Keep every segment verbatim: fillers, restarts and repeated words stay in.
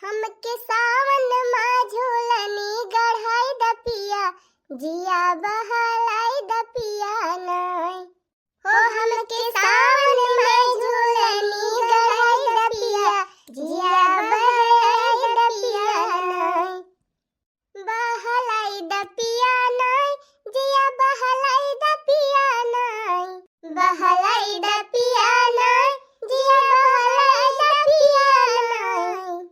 हमके सावन मा झूलनी गढ़ाई द पिया, जिया बहलाई द पिया नाई। हो हमके सावन मा झूलनी गढ़ाई द पिया, जिया बहलाई द पिया नाई। बहलाई द पिया नाई, जिया बहलाई द पिया नाई। बहलाई द पिया नाई, जिया बहलाई द पिया नाई।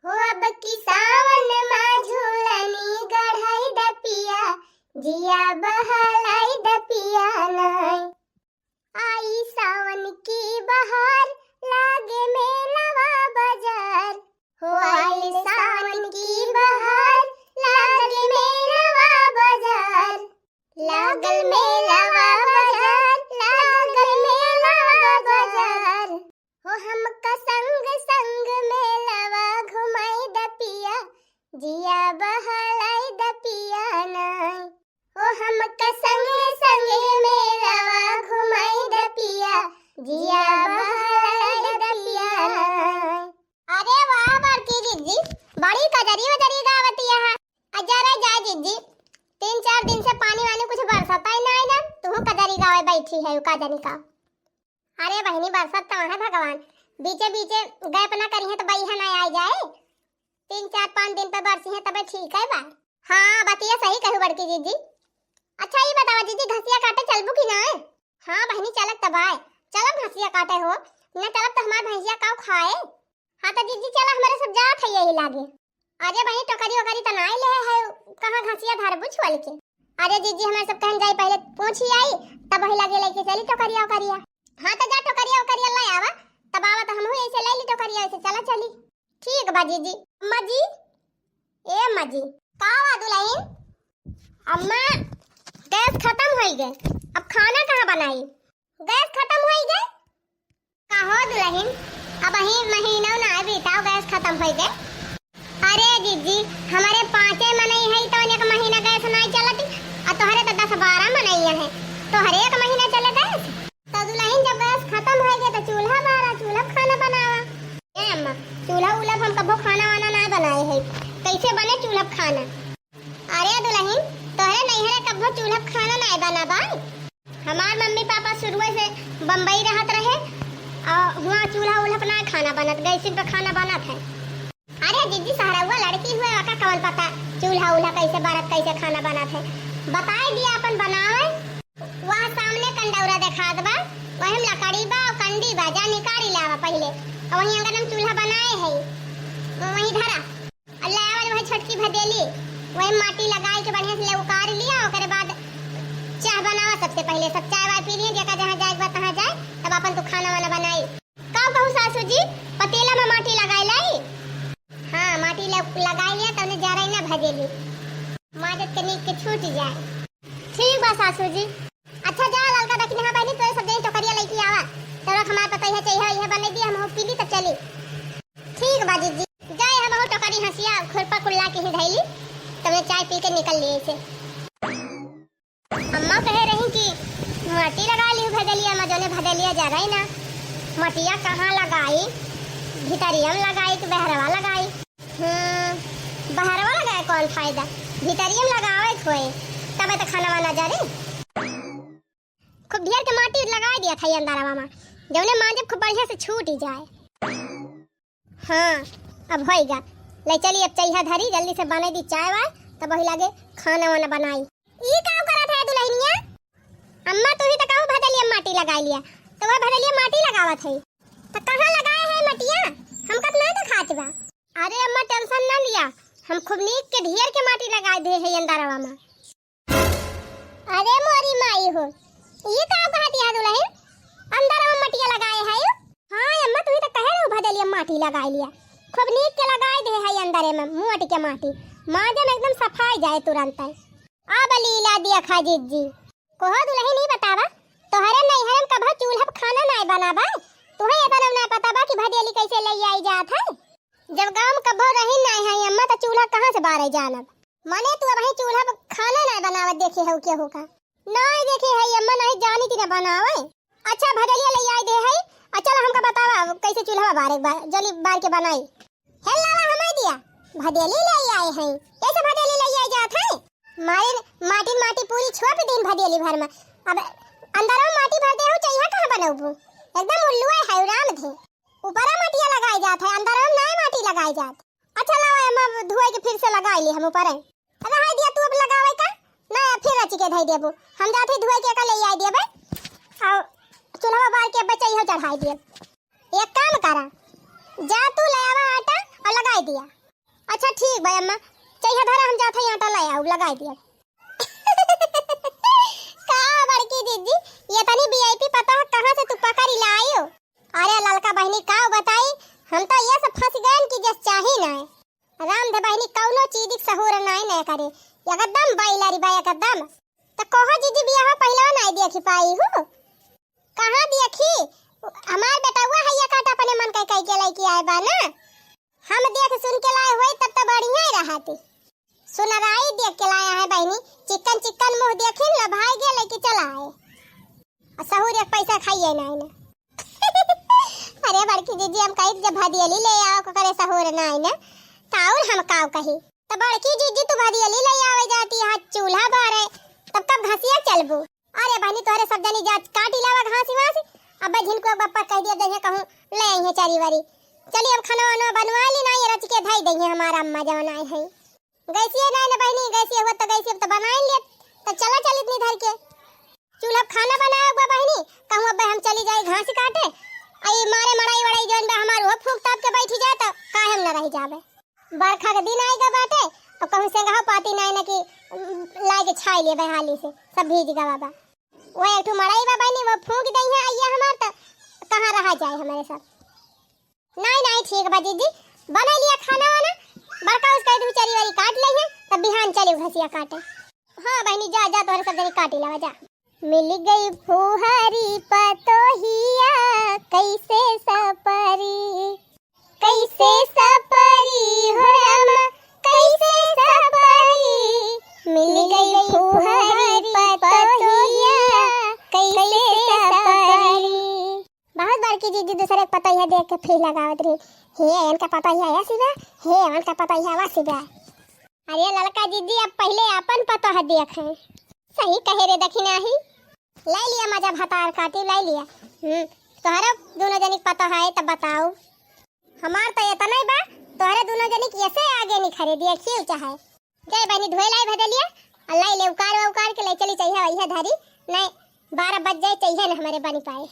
हो अब की सावन मा झूलनी गढ़ाई द पिया, जिया बहलाई द पिया नाई। आई सावन की बहार, लागे मेलवा बाजार। हो आई सावन की बहार, लागे मेलवा बाजार। लागल मेलवा बाजार, लागल मेलवा बाजार। हो हमका संग संग मेलवा घुमाई द पिया, जिया बहलाई द पिया नाई। हो हमका संग संग मेलवा घुमाई द पिया, जिया बहलाई द पिया नाई। अरे वाह बड़की जिज्जी, बड़ी कजरी उजरी गावतिया है। अजरा जा जिज्जी, तीन चार दिन से पानी वानी कुछ बरसता ही नाई ना, तुहू कजरी गावे बैठी है का जनी का। अरे बहिनी, बरसत तो है भगवान, बीचे बीचे गैप ना करिहे तो बइहा ना आई जाए। तीन चार पाँच दिन पे बरसी है तबे ठीक है बा। हाँ, बतिया सही कहू बड़की जिज्जी। अच्छा ई बतावा जिज्जी, घसिया काटे चलबू कि ना? हाँ बहिनी, चलत तब आए, चलब घसिया काटे हो, न चलब तो हमार भैंसिया काऊ खाए। हाँ तो जिज्जी चला, हमारे सब जात है यही लागे। अरे बहिनी, टोकरी ओकरी त नाई ले है, कहाँ घसिया धरबू छुअल के? अरे जिज्जी, हमारे सब कहन जाई, पहले पूछी आई, तब वही लगे लेके चली टोकरिया ओकरिया। हाँ तो जा टोकरिया ओकरिया ले आवा, तब आवा तो हमहू ऐसे ले ली टोकरिया, ऐसे चला चली। ठीक बा जिज्जी। अम्मा जी, ए अम्मा जी। का बा दुलहिन? अम्मा, गैस खतम होई गए, अब खाना कहाँ बनाई? गैस खतम होई गए? का हो दुलहिन, अबहीं महीनौ नाई बीताव, गैस खतम होई गए। अरे जिज्जी, हमरे पाँचे मनई है तो एक महीना गैस नाई चलती, आ तोहरे तो दस बारह मनई है, तोहरे एक महीना चले गैस। तो दुलहिन जब गैस खतम होई गए तो चूल्हा बारा, चूल्हा पे खाना बनावा। ए अम्मा, चूल्हा उल्हा पे हम कभो खाना वाना नाई बनाए है, कैसे बने चूल्हा पे खाना? अरे दुलहिन, तोहरे नैहरे कभो चूल्हा पे खाना नाई बना बा? हमार मम्मी पापा शुरुए से बम्बई रहत रहे, और हुआँ चूल्हा उल्हा पे ना खाना बनत, गैसिन पे खाना बनत है। अरे जिज्जी, सहरौआ लड़की हुए, ओका कौन पता चूल्हा उल्हा कैसे बरत, कैसे खाना बनत है। बताए दिया अपन बनावे। वह सामने कंडौरा देखात बा, वही में लकड़ी बा और कंडी बा, जा निकाली लावा पहले। और वही आंगन में चूल्हा बनाए है, वही धरा। और ले आवल वही छोटकी भदेली, वही माटी लगाई के बढ़िया से ले उकार लिया, ओकरे बाद चाह बनावा सबसे पहले, सब चाय वाय पी लिए, जेका जहाँ जाए के बा तहाँ जाए, तब अपन तू खाना वाना बनाई। का कहू सासू जी, पतीला में माटी लगाई लाई? हाँ, माटी ल-, लगाई लिया, तब जराई ना भदेली, माजत के नीक के छूट जाए। ठीक बा सासू जी। अच्छा जा ललका दखिनहा बहिनी, तोरे सब जनी टोकरिया लेके आवा, तब हमार पतोहिया चाहिए, यह बनाई दी, हम हो पी ली तब चली। ठीक बा जिज्जी, जाए हम हो टोकरी हंसिया खुरपा कुल्ला के ही धैली, तब चाय पी के निकल लिए से। अम्मा कहे रही कि माटी लगा ली भदेलिया में, जोने भदेलिया जराई ना। मटिया कहाँ लगाई, भितरिया में लगाई कि बहरवा लगाई? हम्म, बहरवा लगाए कौन फायदा, भितरिया में लगावे के होए, तबे तो खाना वाना जरे। खूब ढेर के माटी लगा दिया था ये अंदरवा में, जौने मांजब खूब बढ़िया से छूट ही जाए। हाँ, अब होइगा। ले चली, अब चइहा धरी, जल्दी से बनाई दी चाय वाय, तब वही लागे खाना वाना बनाई। ई का करत है दुलहिनिया? अम्मा, तू ही तो कहू भदेलिया माटी लगाई लिया, तो वह भदेलिया माटी लगावत है। तो कहाँ लगाए है मटिया? हमका तो नहीं दिखात बा। अरे अम्मा, tension ना लिया, हम खूब नीक के ढेर के माटी लगाई दे है अंदरवा में। अरे मोरी माई हो, ये का कहत या दुलहिन? अंदर में मटिया लगाए है यू? हाँ अम्मा, तू ही तो कहे रहू भदेलिया माटी लगाए लिया। खूब नीक के लगाए दे है अंदर में मोट के माटी, माजे में एकदम सफाई जाए तुरंत। अब लीला दिया खा जिज्जी। कोहो दुलहिन, ई बतावा, तोहरे नैहर में कभो चूल्हा पे खाना नाय बना बा? तुहे एतना नाय पता बा कि भदेली कैसे ले आई जात है? जब गाँव में कभो रही नाय है अम्मा, तो चूल्हा कहाँ से बारे जानब? मने तू अबहीं चूल्हा पे खाना नाय बनावत देखे हऊ केहू का? नाय देखे है अम्मा, नाय जानी कि ना बनावे। अच्छा भदेलिया ले आई दे है, अच्छा हमका बतावा कैसे चूल्हा बारे बा, जल्दी बार के बनाई। हे लावा हमारी भदेली ले आए हैं। कैसे भदेली ले आए जात है? मारे माटिन माटी पूरी छोप दिन भदेली भर में। अब अंदर में माटी भर दे हो, चाहिए कहाँ बनौबू? एकदम उल्लू है, हैरान थे। ऊपरा माटिया लगाई जात है, अंदर में नाय माटी लगाई जात। अच्छा लाओ, हम अब धोए के फिर से लगाई ली हम ऊपरे। अब हाय दिया तू अब लगावे का? ना, अब फिर रचिके धई देबू। हम जात ही धोए के का ले आई देबे। और चूल्हा बार के बचई हो चढ़ाई देब। एक काम करा, जा तू ले आवा आटा और लगाई दिया। अच्छा ठीक बा अम्मा, चाहिए धरा हम जात ही आटा ले आऊ लगाई दिया। का बड़की दीदी, ये तनी वीआईपी पता है कहाँ से तू पकड़ लायो? अरे ललका बहिनी का बताई, हम तो ये सब फंस गए कि जस चाही ना। राम धे बहिनी कौनो चीज के सहूर नाय न करे, एकदम बाइलरी बा एकदम। त कहो जीजी बियाह पहिलवा नाय देखी पाई हूँ। कहाँ देखी? हमार बेटउआ है ये काट अपने मन कह कह के लइके आए बा ना। हम देख सुन के लाए होई तब तो बढ़िया ही रहती। सुनराई देख के लाया है बहिनी, चिकन चिकन मुँह देखिन लो भाई गे लइके चला आए। और सहूर एक पैसा खाइए ना इन्हें। अरे बड़की जीजी, हम कही जब भदियली ले आओ करे सहूर ना आई ना, तो और हम काव कही। तो बड़की जीजी तू भदियली ले आवे जाती है, चूल्हा बारे, तब कब घसिया चलबू? अरे बहनी तोहरे सब जनी जात काटी लावा घास वास। अब झिनको बप्पा कह दिया जइहे कहूँ ले आई है चारी वारी। चली अब खाना वाना बनवा ली ना, ये रच के धई दइहे हमारा अम्मा जवन आए हैं। गैसिया नाय न बहिनी, गैसिया हुआ तो गैसिया तो बनाए लेत। तो चला चल इतनी धर के। चूल्हा खाना बनाए बा बहिनी, कहूँ अब हम चली जाए घास काटे। आई मारे मड़ाई वड़ाई जौन बा हमार वो फूक ताप के बैठी जाए तो काहे हम न रह जाबे। बरखा के दिन आएगा बाटे, और कहूँ से गहा पाती नाय न कि, उम, लाए के छाई ले बहाली से, सब भीज गवा बा। वो एक ठो मड़ाई बा बहिनी, वो फूक दइहे आइया हमार तो कहाँ रहा जाए हमारे सब। नाई, नाई, ठीक बा जीजी, बना लिया खाना वाना, बड़का उसका दू चारी वारी काट ले हैं, तब बिहान चले घसिया काटे। हाँ बहनी, जा, जा, तोहरे सब जनी काटी लावा, जा। मिल गई फुहरी पतोहिया, कैसे सपरी, कैसे सपरी हो रामा, कैसे सपरी, मिल गई फुहरी पतोहिया, कैसे सपरी। बहुत बड़की जीजी दूसरे के पतोहिया देख के फिर लगावत रही, "हे, इनका पतोहिया ऐसी बा, हे, इनका पतोहिया वैसी बा।" अरे ललका जीजी, अब पहिले अपन पतोह देख है। सही कहे रे दखिनाही। ले लिया मजा भतार काटी, ले लिया। हम्म, तोहरा दोनों जनी के पतोह है तब बताओ। हमार तो इतना ही बा, तोहरे दोनों जनी के ऐसे आगे नहीं खड़े दिया, खींच चाहे। जाए बहनी धोए लाई भदलिया, आ लाई ले उकार वा उकार के ले चली चाहिए वही धरी, नहीं बारह बज जाए चाहिए न हमारे बनी पाए।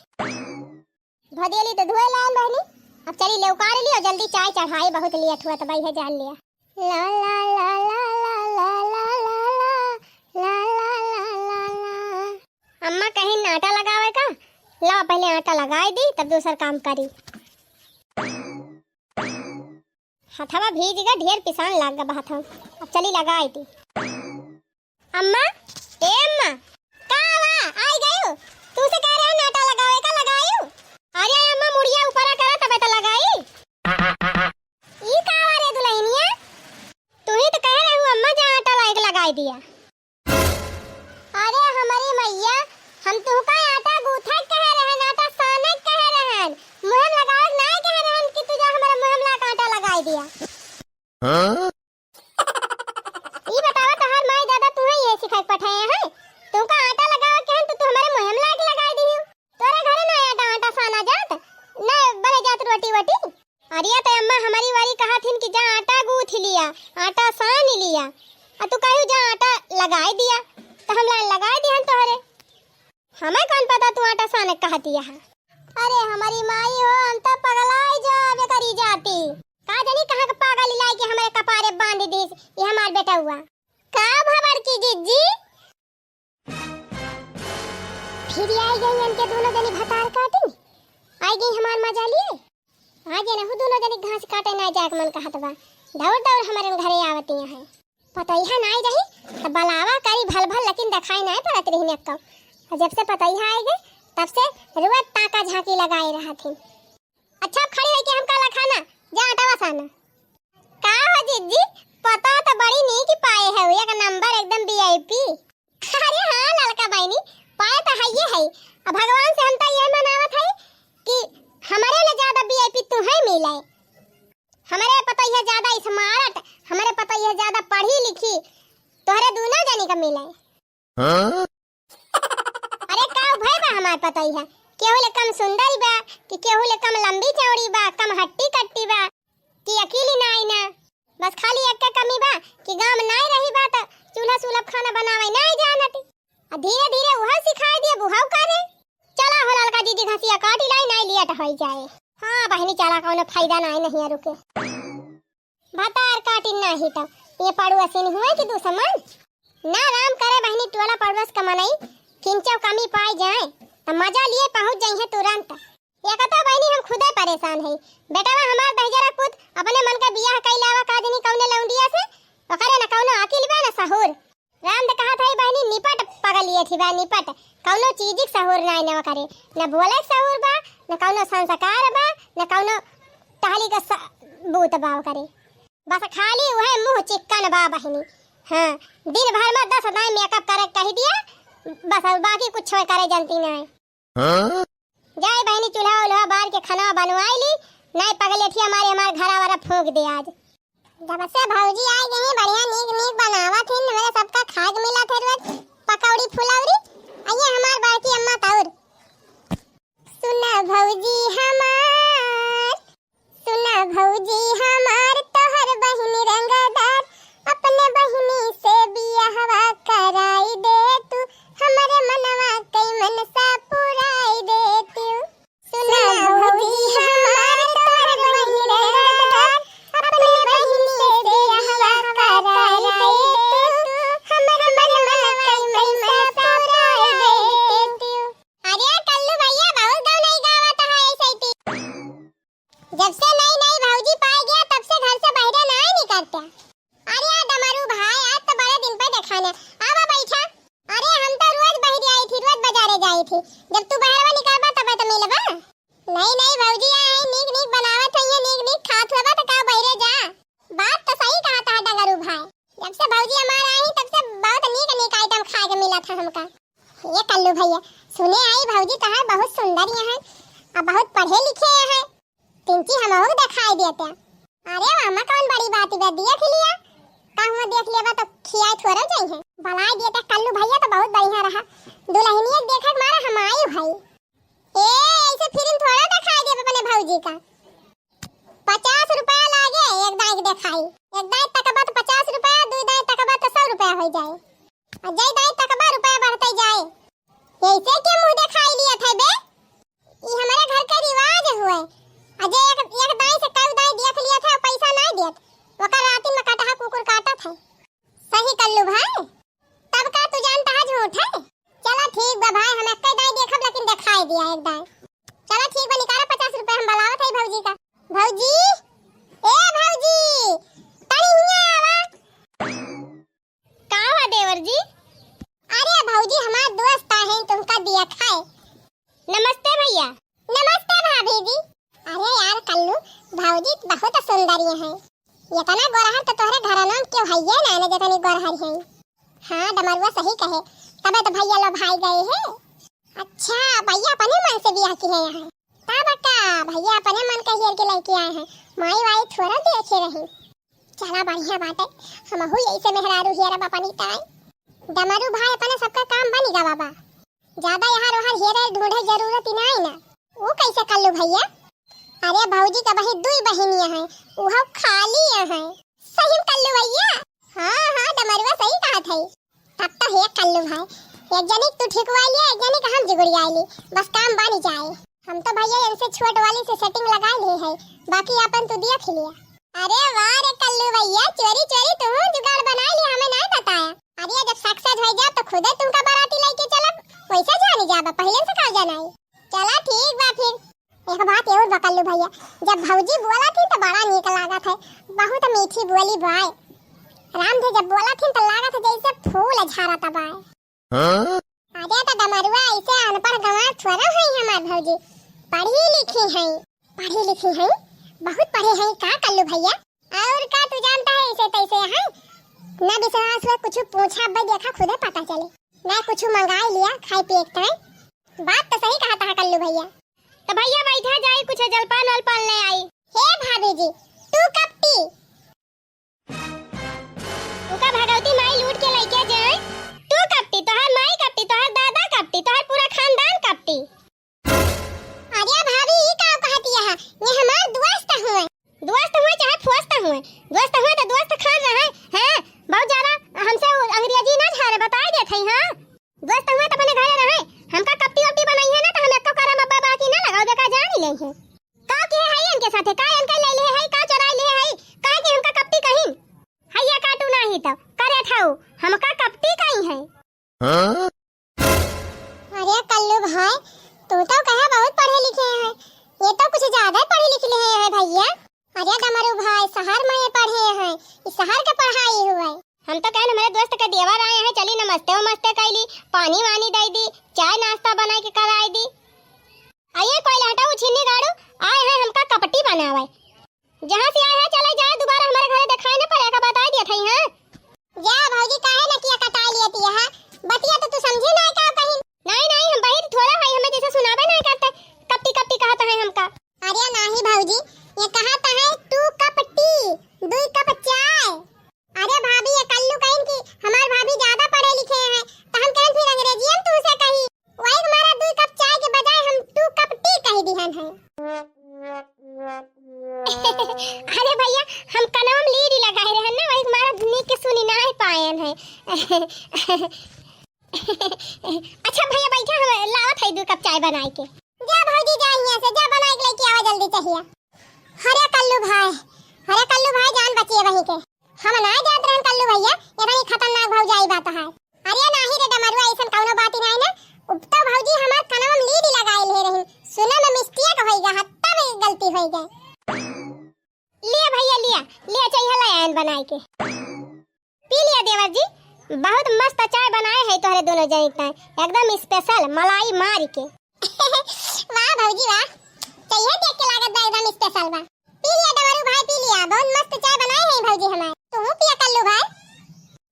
भदेली तो धोए लान बहनी, अब चली ले उकार लियो जल्दी, चाय चढ़ाई बहुत लेट हुआ तो भाई है जान लिया। ला ला ला ला ला ला ला ला ला ला ला ला ला। अम्मा कहीं आटा लगावे का, ला पहले आटा लगाए दी तब दूसर काम करी। हथवा भीज गए, ढेर पिसान लाग गए हथवा। अब चली लगाई दी। अम्मा, ए अम्मा, का बा? आई गयू? तू से कह रहे हैं आटा लगावे का, लगायू? अरे अम्मा, मुड़िया ऊपरा करा तबे तो लगाई। ई का बा रे दुल्हनिया? तू ही तो कह रहे हो अम्मा, जा आटा लाइक लगाई दिया। अरे हमारी मैया, हम तुहका आटा गूंथे कहे रहन, आटा साने कहे रहन, मुँह में लगावे के नाय कहे रहन कि तू जा हमारे मुँह में लाके आटा लगाई दिया। हाँ? ई बतावा तोहार माई दादा तुहे ये सिखाई पठाए हैं? तुहका आटा लगावे कहन तो तू हमारे मुँह में लाके लगाई दियो। तोरे घरे ना आटा आटा साना जात, ना बने जात रोटी वोटी। अरे तो अम्मा हमारी वारी कहा थिन कि जा आटा गूंथ लिया, आटा सान लिया, आ तू कहू जा आटा लगाई दिया, तो हम लाइन लगाई दिहन तोहरे। हमें कौन पता तू आटा साने कहती है। अरे हमारी माई हो, हम तो पगलाई जाबे करी जाती। का जानी कहाँ के पागल लाई के हमारे कपारे बांध दीस, ये हमार बेटा हुआ। का भा बड़की जीजी? फिर आई गई इनके दोनों जनी भतार काटिन। आई गई हमार मजा लिए। आज ये नहु दोनों जनी घास काटे ना जाए के मन कहत बा। दौड़ दौड़ हमारे घरे आवती हैं। पतैहा ना आई रही तो बलावा करी भल भल, लेकिन दिखाई ना पड़त रही ने कौ। और जब से पतैहा आई गई तब से रुआ ताका झांकी लगाए रहा थी। अच्छा अब खड़ी होके हमका लखाना, जा आटा वसाना। का हो जीजी, पता तो बड़ी नीक पाए है, एक नंबर एकदम वीआईपी। अरे हाँ ललका बहनी, पाए तो है ये है। अब भगवान से हम तो ये मनावत है कि हमारे ले ज्यादा वीआईपी तू है मिले। हमरे पतोहिया ज्यादा smart, हमरे पतोहिया ज्यादा पढ़ी लिखी, तोहरे दूनो जनी का मिले। हाँ? अरे का भय बा हमार पतोहिया? केहू ले कम सुंदरी बा कि केहू ले कम लंबी चौड़ी बा, कम हट्टी कट्टी बा कि अकेली नाई ना? बस खाली एक कमी बा कि गाँव में नाई रही बा त चूल्हा सुलभ खाना बनावे नाई जानत। आ धीरे धीरे उहौ सिखाई दिया, बुहौ करे। चला हो ललका दीदी घसिया काटी लाई, नाई लियट होई जाए। हाँ बहिनी चला, कौनो फायदा नाई नहीं रुके। भतार काटिन नाही त ये पड़ुआ सिन हुए कि दुश्मन? ना राम करे बहिनी, टोला पड़ोस का मनई किंचौ कमी पाई जाए त मजा लिए पहुँच जाइहे तुरंत। एक तो बहिनी हम खुदे परेशान हई, बेटवा हमार दहिजरा पूत अपने मन का बियाह कई लावा का जनी कौने लौंडिया से, ओकरे न कौनो अकिल बा न सहूर। राम दे कहत हई बहिनी निपट पगलिए थी बा निपट, कौनो चीज के सहूर नाई न ओकरे, न बोले के सहूर बा, न कौनो संस्कार बा, न कौनो टहली का स-, बूत बा ओकरे। बस खाली उहे मुँह चिक्कन बा बहिनी। हाँ, दिन भर में दस दाई makeup करे कहि दिया, बस और बाकी कुछ करे जनती नाई। हाँ? जाए बहिनी चूल्हा उल्हा बार के खाना बनवाई ली, नाई पगलेठिया मारे हमार घरा वाला फूंक दे आज। जब से भौजी आई गई बढ़िया नीक नीक बनावत हिन, हमरे सबका खाए के मिलत है रोज पकौड़ी फुलौरी। आइए हमार बड़की अम्मा तौर। सुना भौजी हमार, सुना भौजी हमार, तोहर बहिनी रंगदार, अपने बहिनी से बियाहवा कराई दे तू, हमरे मनवा कई मनसा पुराई दे तू। सुना भौजी हमार, तोहर बहिनी रंगदार, अपने बहिनी से बियाहवा कराई दे तू, हमरे मनवा कई मनसा पुराई दे तू। अरे कल्लू भैया, बहुत गाना ही गावत है ऐसे ही। जब से नई नई भौजी पाए गया, तब से घर से बहरे नाई निकलते। अरे यार डमरू भाई, आज तो बड़े दिन पे देखाना। आवा बैठा। अरे हम तो रोज बहरे आई थी, रोज बाजारे जाई थी। जब तू बहरवा निकलबा तबे तो मिलबा। नई नई भौजी आई है, नीक नीक बनावत है, ये नीक नीक खात होबा तो का बहरे जा। बात तो सही कहत है डमरू भाई। जब से भौजी हमार आई, तब से बहुत नीक नीक item खाए के मिलत है हमका। ये कल्लू भैया, सुने आई भौजी तोहार बहुत सुंदर यहाँ, आ बहुत पढ़े लिखे यहाँ। तिनकी हमहू के देखाई देते। अरे वाह, कौन बड़ी बात बा, देख लिया। कहूँ देख लेबा तो खियाए थोड़े जाई है। भलाई देते कल्लू भैया तो बहुत बढ़िया रहा। दुल्हनिया के देखे के मारे हम आई भाई। ए, ऐसे फिल्म थोड़ा देखाई देबे अपने भौजी का। पचास रुपया लागे एक दाई के देखाई। एक दाई तकबा तो पचास रुपया, दुई दाई तकबा तो सौ रुपया हो जाए। आ जय दाई तकबा रुपया बढ़ते जाए। ऐसे के मुँह देखाई लिया था बे? ई हमारे घर के रिवाज हुए। आ जे एक, एक दाई से कई दाई देख लिया था, पैसा ना देत, ओकर राती में कटहा कुकुर काटत है। सही कल्लू भाई, तब का तू जानता है झूठ है? चला ठीक बा भाई, हम एक दाई देखब लेकिन देखाई दिया एक दाई। चला ठीक बा, निकाला पचास रुपया, हम बुलावत है भौजी का। भौजी, ए भौजी, तनी हियाँ आवा। का हुआ देवर जी? अरे भौजी, हमार दोस्त आहे, तुमका देखाए। नमस्ते भैया। नमस्ते भाभी जी। अरे यार कल्लू, भौजी बहुत सुंदर ये है। इतना गोरहर तो तोहरे घरना में क्यों हइये ना, ना जितनी गोरहर है। हाँ, डमरुआ सही कहे, तबे तो भैया लो भाई गए हैं। अच्छा, भैया अपने मन से बियाह की है यहाँ? तब का, भैया अपने मन का हेर के लेके आए हैं, माई वाई थोड़ा देखे रही। चला बढ़िया बाटे, हमहू यही से मेहरारू हेरब अपनी ताई। डमरू भाई अपने सबका काम बनी गवा बा, ज्यादा यहाँ रोहर हेरे ढूंढे जरूरत ही नहीं ना। वो कैसे कल्लू भैया? अरे भौजी का बही दुई बहिनिया है, वो खाली है। सही में कल्लू भैया? हाँ हाँ, डमरुआ सही कहत है। तब तो हे कल्लू भाई, एक जनी तू ठिकवाई लिया, एक जनी का हम जिगुड़ियाई ली, बस काम बनी जाए। हम तो भैया इनसे छोट वाली से setting लगा ली है, बाकी अपन तू देख लिया। अरे वाह रे कल्लू भैया, चोरी चोरी तू जुगाड़ बना लिया, हमें नहीं बताया। अरे जब success हो जाए तो खुदे तुमका बाराती लेके चलब, वैसे जानी जाबा, पहले से का जानाई। चला ठीक बा फिर। एक बात और बा कल्लू भैया, जब भौजी बोला थी तो बड़ा नीक लागत है, बहुत मीठी बोली बाय। राम थे जब बोला थी तो लागत है जैसे फूल झरत बाय। हाँ? अरे तो डमरुआ ऐसे अनपढ़ गंवार थोड़ा है हमार भौजी, पढ़ी लिखी है। पढ़ी लिखी है, बहुत पढ़े है का कल्लू भैया? और का तू जानता है ऐसे तैसे है? ना विश्वास हुआ कुछ पूछा भाई, देखा खुदे पता चले। ना कुछ मंगाई लिया खाए पिए के ताई। बात तो सही कहत है कल्लू भैया। तो भैया बैठा जाई, कुछ जलपान वलपान ले आई। हे भाभी जी, तू का कपटी, तोहार माई कपटी, तोहार दादा कपटी, तोहार पूरा खानदान कपटी। अरे भाभी, ई का कहत यह? ये हमार दोस्त हुए। दोस्त हुए चाहे फोस्त हुए, दोस्त हुए तो दोस्त खान रहे हैं। बहुत ज्यादा हमसे वो अंग्रेजी ना झारे, बताई देत हई, हाँ। दोस्त हुए तो अपने घरे रहे, हमका कपटी वपटी बनाई है ना, तो हम एको करम अब्बा बाकी ना लगाओ, बेकार जान ही ले है। का किहे है इनके साथे, का इनका ले ले है, का चोराई ले है, काहे कि हमका कपटी कहीं? हैया काटू नाही तो करे ठाऊ, हमका कपटी कहीं है। हाँ? अरे कल्लू भाई, तू तो कहे बहुत पढ़े लिखे हैं, ये तो कुछ ज्यादा पढ़े लिख लिए हैं भैया। अरे डमरू भाई, शहर में ये पढ़े हैं, इस शहर के पढ़ाई हुए। हम तो कहन हमारे दोस्त के देवर आए हैं, चली नमस्ते वमस्ते कैली, पानी वानी दे दी, चाय नाश्ता बना के कराई दी। आइए कोई हटाऊ छिन्नी गाड़ू, आए हैं हमका कपटी बनावे। जहाँ से आए हैं चले जाए, दोबारा हमारे घरे दिखाई न पड़े, का बताई दिया था, हाँ? जा भौजी, काहे न किया कटाई लिया थी यहाँ, बतिया तो तू समझे ना का कहीं। नहीं, नहीं, हम बहिर थोड़ा है, हमें जैसे सुनावे नहीं करते, कपटी कपटी कहता है हमका। अरे नाही भौजी, ये कहत है two cup tea, दुई कप चाय। अरे भाभी, ये कल्लू कहिन कि हमार भाभी ज्यादा पढ़े लिखे हैं, तो हम कहन फिर अंग्रेजियन तू से कही। वही हमारा दुई कप चाय के बजाय हम two cup tea कह दिहन है। अरे भैया, हम कनवा में लीड लगाए रहन ना, वही हमारा नीक के सुनी ना पायन है। अच्छा भैया बैठा, हम लावत है दो कप चाय बनाए के। जा भौजी जा हियां से, जा बनाए के लेके आवा जल्दी चाहिए। अरे कल्लू भाई, अरे कल्लू भाई जान बचिए वहीं के। हम ना जात रहन कल्लू भैया, ये बड़ी खतरनाक भौजाई बात है। अरे नाही रे डमरुआ, ऐसन कौनो बात ही नहीं ना। उब तो भौजी हमार कनवा में लीड लगाए ले रही, सुने में मिस्टेक होई गा, तब गलती होई गई। लिया भैया लिया, लिया चाहिए लायन बनाए के। पी लिया देवर जी, बहुत मस्त चाय बनाए है तोहरे दोनों जने का, एकदम स्पेशल मलाई मार के। वाह भौजी वाह, चाहिए देख के लागत बा एकदम स्पेशल बा। पी लिया डमरू भाई, पी लिया, बहुत मस्त चाय बनाए है भौजी हमारे। तू पिया कल्लू भाई।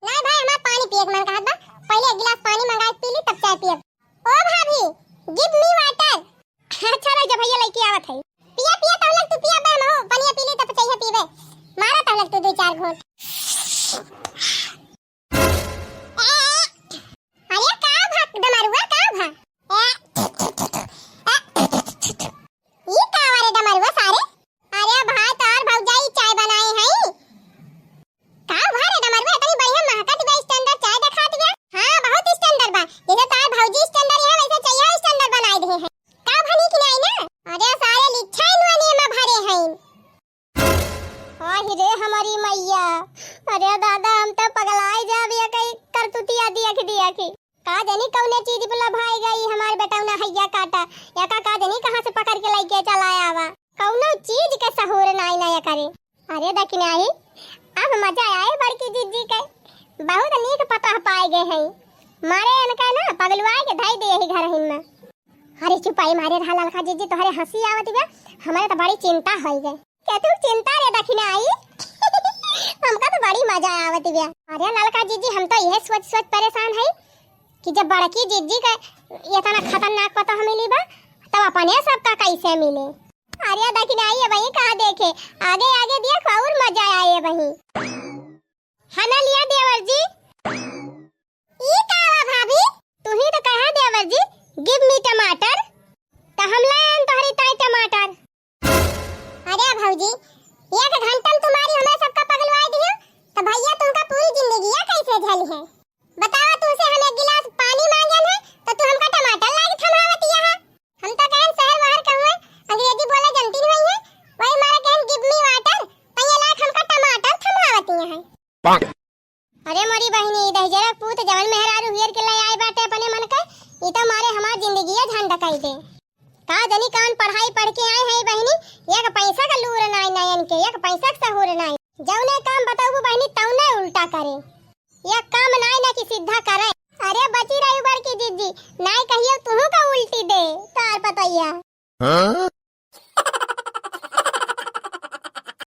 नहीं भाई, हमार पानी पिए के मन कहत बा, पहले एक गिलास पानी मंगा के पी ली तब चाय पियब। ओ भाभी, give me water। अच्छा रह जा भैया, लइके आवत है। पिया, पिया, तब लग तू पिया बे, हम हो, पनिया पी ले, तब चाहिए पीबे। मारा तब लग तू दो चार घूंट। अरे का भा, डमरुआ का भा? ई का वा रे डमरुआ सारे? अरे भाई, तोर भौजाई चाय बनाए हैं। का भा रे डमरुआ, इतनी बढ़िया महकत बा, standard चाय देखात बा। हाँ, बहुत standard बा। जैसे तोर भौजी standard है, वैसे चाय standard बनाए दे हैं। का भनी कि नहीं ना? अरे सारे लिच्छा इनवने में भरे हैं। आहि रे हमारी मैया, अरे दादा, हम तो पगलाए जाब या कई करतुतिया दिया के दिया के। का जानी कौने चीज पे लभाई गई हमार बेटौना हैया काटा, या का, का जानी कहाँ से पकड़ के लइके चला आवा। कौनो चीज के सहूर नाई ना या करे। अरे दखिनाही, अब मजा आए बड़की जिज्जी के, बहुत नीक पतोह पाए गए हैं। मारे इनका ना पगलुआए के धई दे यही घर हिन में। अरे चुपाई मारे रहा ललका जिज्जी, तोहरे हंसी आवत बा, हमारे तो बड़ी चिंता होई गए। के तू चिंता रे दखिनाही, हमका तो बड़ी मजा आवत बा। अरे ललका जिज्जी, हम तो यह सोच सोच परेशान है कि जब बड़की जिज्जी का इतना खतरनाक पतोह मिली बा, तब अपने सबका कैसे मिले। अरे दखिनाही, अब ये कहाँ देखे, आगे आगे देख और मजा आए वही। है ना लिया देवर जी? ई का बा भाभी? तू ही तो कहा देवर जी, give me टमाटर, तो हम ले आन तोहरी ताई टमाटर। अरे भौजी, एक घंटा में तुम्हारी हमें सबका पगलवाई दियो, तो भैया तुमका पूरी जिंदगी ये कैसे झेली है? बतावा, तुमसे हम एक गिलास पानी मांगन है, तो तू हमका टमाटर लाके थमावतिया है। हम तो कहन शहर बाहर कहूँ अंग्रेजी बोले जनती नहीं है, वही मारे कहन give me water, तो ये लायक हमका टमाटर थमावतिया है। अरे मोरी बहिनी, ई दहिजरा पूत जवन मेहरारू हेर के ले आए बाटे अपने मन के, ई तो मारे हमार जिंदगिये झंड कई दे। का जनी कौन पढ़ाई पढ़ के आए हैं बहिनी, एक पैसा का लूर नाई नयन के, एक पैसा का सहूर नाई। जौने काम बताऊ बहिनी तौने उल्टा करे, एक काम नाई ना कि सीधा करे। अरे बची रही बड़की जिज्जी, नाई कहियो तुहू का उल्टी दे, तार पतैया। हाँ?